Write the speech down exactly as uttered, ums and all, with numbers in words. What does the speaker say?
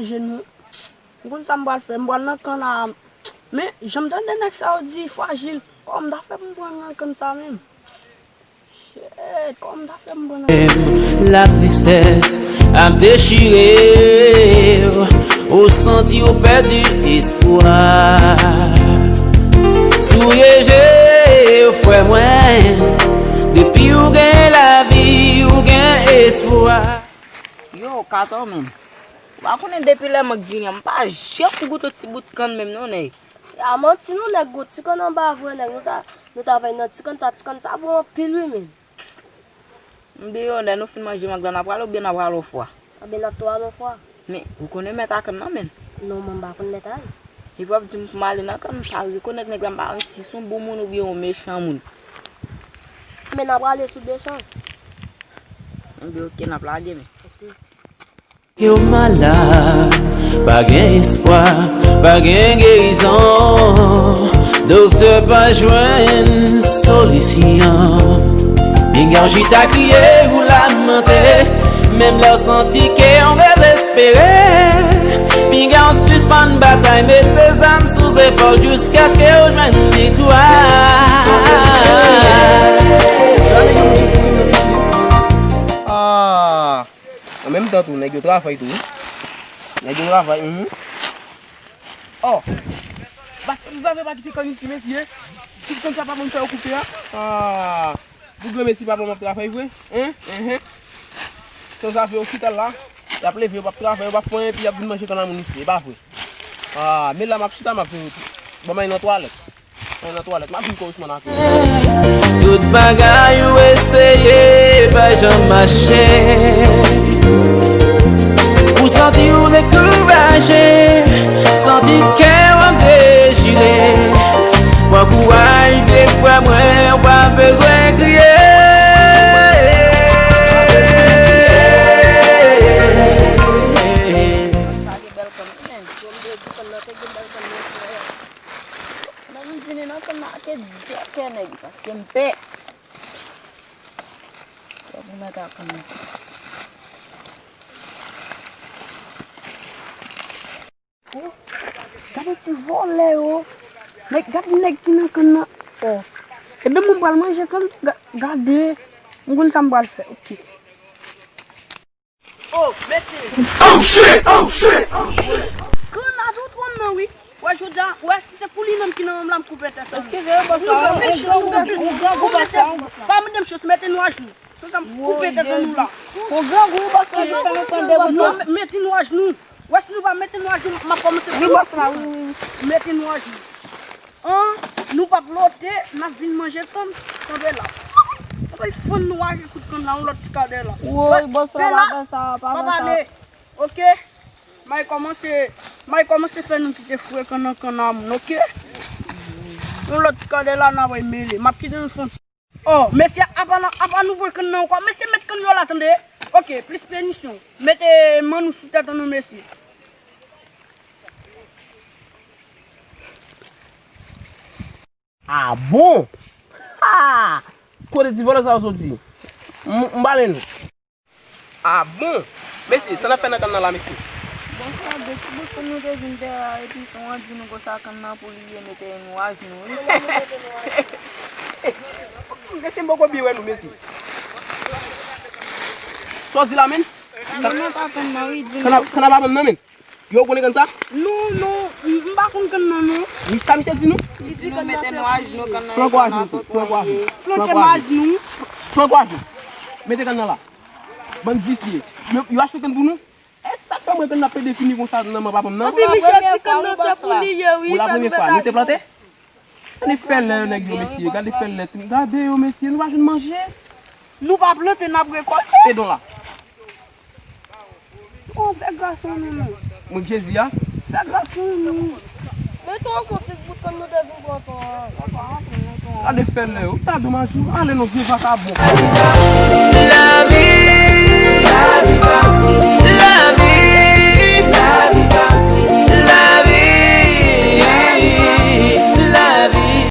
Jenou. M konn sa m pral fè, m pral nan kann la. Men, jan m tande nèg sa yo di frajil, kòman m ta fè pou m pran nan kann sa menm? Shit, kòman m ta fè m pran nan kann? La tristès ap dechire w, ou santi w pèdi espwa. Souye je w, frè mwen, depi w gen lavi, w gen espwa. Yo, Kato, men. Ou pa konnen depi lè mwen k vini an, m pa janm goute yon ti bout kann menm non, nèg. A manti non, nèg, gon ti kann anba vre, nèg. Nou ta, nou ta fè nan ti kann sa, ti kann sa bon anpil, wi, men. M di yo, lè nou fin manje mang la, n a prale oubyen n a prale yon fwa? Anben, n ap tou ale yon fwa. Men, ou konnen mèt a kann nan, men. Non, mwen, m pa konn mèt a l. Li pral di m pou m ale nan kann, m pa rekonèt nèg la, m pa konn si se yon bon moun oubyen yon mechan moun. Men n ap prale sou de chan. Anben, oke, n ap lage, men. Yo malad, pa gen espwa, pa gen gerizon. Doktè pa jwenn solisyon. Pinga w chita kriye ou lamante, menm lè w santi ke w dezespere. Pinga w sispann batay, mete zam sou zepòl jiskaske w jwenn viktwa. Ah. An menm tan tou, nèg yo travay tou, wi. Nèg yo travay, mhm. Oh! Bat si zave pa kite kann isi, mesye. Tout kann sa pa moun fè yo koupe a. Ah! Boug lan, mesye, papa m ap travay vre? Hein? Hein? San zave yo chita la. Y ap leve, yo p ap travay, yo p ap fè anyen, epi y ap vin manje kann a moun isi. E pa vre? Ah, men la m ap chita, m ap fè yo tou. Ban m al nan twalèt. Mwen nan twalèt, m ap vin koresponn ak ou. Tout bagay ou eseye pa janm mache. Ou santi ou dekouraje, santi kè w ap dechire. Pran kouraj, vye frè mwen, ou pa bezwen kriye. Sa gen bèl kòm, men, jòm de di kòm nan te gen bèl kòm, men frè. Nan m vini nan kann nan ake dèkè nèg, paske m pè. Fòk m mèt atann. Oh, gade ti vòlè yo. Nèg, gade nèg ki nan kann nan. Oh. Ebyen, mwen pral manje kann, ga-, gade. M konn sa m pral fè. Oke. Oh, mesye. Oh, shit! Oh, shit! Oh, shit! Grann la tou twò m nan, wi. Wè, jodi a, wè, si se pou li menm ki nan menm la, m koupe tèt an nou. Eskize, bòs la, on grangou, on grangou, bòs la. Pa mande m chans, mete nou ajnou. Se sa m koupe tèt an nou la. On grangou, bòs la, nou pa nan tan de wout la. Non, mete nou ajnou. Wè, si nou pa mete nou ajnou, m ap kòmanse. Wi, bòs la, wi, wi. Mete nou ajnou. An, nou p ap lote, n ap vin manje kann, kanpe la. Anpay fann nou aji kout kann la, yon lòt ti kadè la. Woy, bòs la, pa fè sa, pa fè sa. Oke? May kòmanse, may kòmanse fè nou kite fre kann nan kann a moun, oke? Yon lòt ti kadè la, n ap mele. M ap kite nou fè yon ti Oh, mesye, apa, apa nou pran kann nan ankò? Mesye, met kann yo la, tande. Oke, plis pinisyon. Mete men nou sou tèt an nou, mesye. Ah bon? Ha! Kote ti vòlè sa yo soti? M, m bale nou. Ah bon? Mesye, sa n ap fè nan kann nan la, mesye? Bonswa, de ti bout kann nou te vin fè a, epi se yon di nou konsa kann nan pou li ye, mete nou ajnou, wi. Mesye, m poko byen wè nou, mesye. Sa w di la, menm? Kann nan pa kann nan, wi, di nou. Kann nan, kann nan pa kann nan, menm? Yo, ou konnen kann sa? Non, non, m, m pa konn kann nan, non. Wi, sa misye di nou? Li di nou mete nou ajnou, kann nan. Pran gwo ajnou, pran gwo ajnou. Plante m ajnou. Pran gwo ajnou. Mete kann nan la. Bann visye. Yo, yo achte kann pou nou? E sa k fè mwen kann nan ap pede fini konsa nan men papa m nan? Anpi misye di kann nan se pou li ye, wi. Pou la premye fwa, nou te plante? Gade fèlè yo, nèg yo, mesye. Gade fèlè, ti, gade yo, mesye. Nou pa jwenn manje. Nou pa plante, n ap rekòlte. Edon la. Oh, fè gras pou nou, non. Mwen Jezi a. Fè gras pou nou. Meton an soti bout kann nou te vin pran tan an. Gade fèlè yo. Ta domaj, ale non, vye vakabon. Lavi, lavi pa fini.